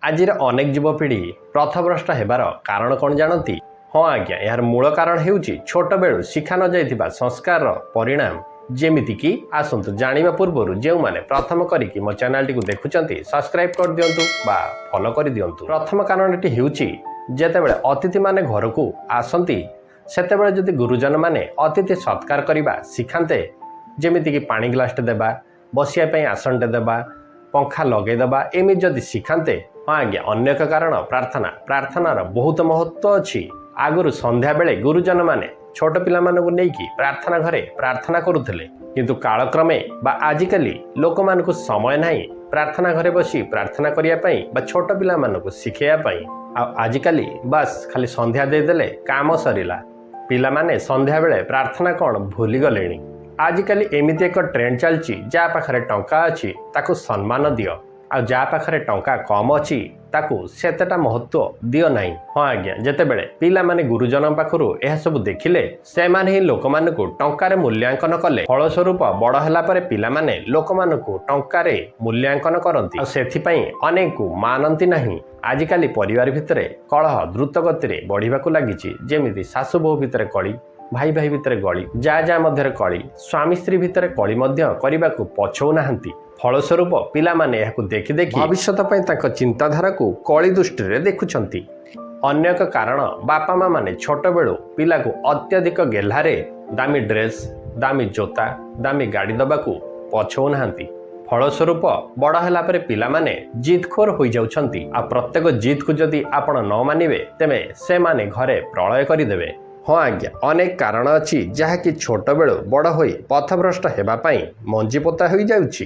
ଆଜିର ଅନେକ ଯୁବପିଢ଼ି ପଥଭ୍ରଷ୍ଟ ହେବାର କାରଣ କ'ଣ ଜାଣନ୍ତି? ହଁ ଆଜ୍ଞା, ଏହାର ମୂଳ କାରଣ ହେଉଛି ଛୋଟବେଳୁ ଶିଖା ନଯାଇଥିବା ସଂସ୍କାରର ପରିଣାମ। ଯେମିତିକି ଆସନ୍ତୁ ଜାଣିବା ପୂର୍ବରୁ ଯେଉଁମାନେ ପ୍ରଥମ କରିକି ମୋ ଚ୍ୟାନେଲଟିକୁ ଦେଖୁଛନ୍ତି, ସବସ୍କ୍ରାଇବ୍ କରିଦିଅନ୍ତୁ ବା ଫଲୋ କରିଦିଅନ୍ତୁ। ପ୍ରଥମ କାରଣଟି ହେଉଛି, ଯେତେବେଳେ ଅତିଥିମାନେ ଘରକୁ ଆସନ୍ତି, ସେତେବେଳେ ଯଦି ଗୁରୁଜନମାନେ ଅତିଥି ସତ୍କାର କରିବା ଶିଖାନ୍ତେ, ଯେମିତିକି ପାଣି ଗ୍ଲାସଟେ ଦେବା, ବସିବା ପାଇଁ ଆସନଟେ ଦେବା, ପଙ୍ଖା ଲଗେଇଦେବା, ଏମିତି ଯଦି ଶିଖାନ୍ତେ। ହଁ ଆଜ୍ଞା, ଅନ୍ୟ ଏକ କାରଣ ପ୍ରାର୍ଥନା। ପ୍ରାର୍ଥନାର ବହୁତ ମହତ୍ତ୍ୱ ଅଛି। ଆଗରୁ ସନ୍ଧ୍ୟାବେଳେ ଗୁରୁଜନମାନେ ଛୋଟ ପିଲାମାନଙ୍କୁ ନେଇକି ପ୍ରାର୍ଥନା ଘରେ ପ୍ରାର୍ଥନା କରୁଥିଲେ। କିନ୍ତୁ କାଳକ୍ରମେ ବା ଆଜିକାଲି ଲୋକମାନଙ୍କୁ ସମୟ ନାହିଁ ପ୍ରାର୍ଥନା ଘରେ ବସି ପ୍ରାର୍ଥନା କରିବା ପାଇଁ ବା ଛୋଟ ପିଲାମାନଙ୍କୁ ଶିଖେଇବା ପାଇଁ। ଆଉ ଆଜିକାଲି ବାସ୍ ଖାଲି ସନ୍ଧ୍ୟା ଦେଇଦେଲେ କାମ ସରିଲା। ପିଲାମାନେ ସନ୍ଧ୍ୟାବେଳେ ପ୍ରାର୍ଥନା କ'ଣ ଭୁଲିଗଲେଣି। ଆଜିକାଲି ଏମିତି ଏକ ଟ୍ରେଣ୍ଡ ଚାଲିଛି, ଯାହା ପାଖରେ ଟଙ୍କା ଅଛି ତାକୁ ସମ୍ମାନ ଦିଅ, ଆଉ ଯାହା ପାଖରେ ଟଙ୍କା କମ୍ ଅଛି ତାକୁ ସେତେଟା ମହତ୍ତ୍ୱ ଦିଅ ନାହିଁ। ହଁ ଆଜ୍ଞା, ଯେତେବେଳେ ପିଲାମାନେ ଗୁରୁଜନଙ୍କ ପାଖରୁ ଏହାସବୁ ଦେଖିଲେ, ସେମାନେ ହିଁ ଲୋକମାନଙ୍କୁ ଟଙ୍କାରେ ମୂଲ୍ୟାଙ୍କନ କଲେ। ଫଳସ୍ୱରୂପ ବଡ଼ ହେଲା ପରେ ପିଲାମାନେ ଲୋକମାନଙ୍କୁ ଟଙ୍କାରେ ମୂଲ୍ୟାଙ୍କନ କରନ୍ତି, ଆଉ ସେଥିପାଇଁ ଅନେକକୁ ମାନନ୍ତି ନାହିଁ। ଆଜିକାଲି ପରିବାର ଭିତରେ କଳହ ଦ୍ରୁତ ଗତିରେ ବଢ଼ିବାକୁ ଲାଗିଛି। ଯେମିତି ଶାଶୁ ବୋହୂ ଭିତରେ କଳି, ଭାଇ ଭାଇ ଭିତରେ କଳି, ଯା ଯା ମଧ୍ୟରେ କଳି, ସ୍ୱାମୀ ସ୍ତ୍ରୀ ଭିତରେ କଳି ମଧ୍ୟ କରିବାକୁ ପଛଉନାହାନ୍ତି। ଫଳସ୍ୱରୂପ ପିଲାମାନେ ଏହାକୁ ଦେଖି ଦେଖି ଭବିଷ୍ୟତ ପାଇଁ ତାଙ୍କ ଚିନ୍ତାଧାରାକୁ କଳି ଦୃଷ୍ଟିରେ ଦେଖୁଛନ୍ତି। ଅନ୍ୟ ଏକ କାରଣ, ବାପା ମା ମାନେ ଛୋଟବେଳୁ ପିଲାକୁ ଅତ୍ୟଧିକ ଗେହ୍ଲାରେ ଦାମୀ ଡ୍ରେସ୍, ଦାମୀ ଜୋତା, ଦାମୀ ଗାଡ଼ି ଦେବାକୁ ପଛଉନାହାନ୍ତି। ଫଳସ୍ୱରୂପ ବଡ଼ ହେଲା ପରେ ପିଲାମାନେ ଜିଦଖୋର ହୋଇଯାଉଛନ୍ତି। ଆଉ ପ୍ରତ୍ୟେକ ଜିଦ୍କୁ ଯଦି ଆପଣ ନ ମାନିବେ, ତେବେ ସେମାନେ ଘରେ ପ୍ରଳୟ କରିଦେବେ। ହଁ ଆଜ୍ଞା, ଅନେକ କାରଣ ଅଛି ଯାହାକି ଛୋଟବେଳୁ ବଡ଼ ହୋଇ ପଥଭ୍ରଷ୍ଟ ହେବା ପାଇଁ ମଞ୍ଜି ପୋତା ହୋଇଯାଉଛି।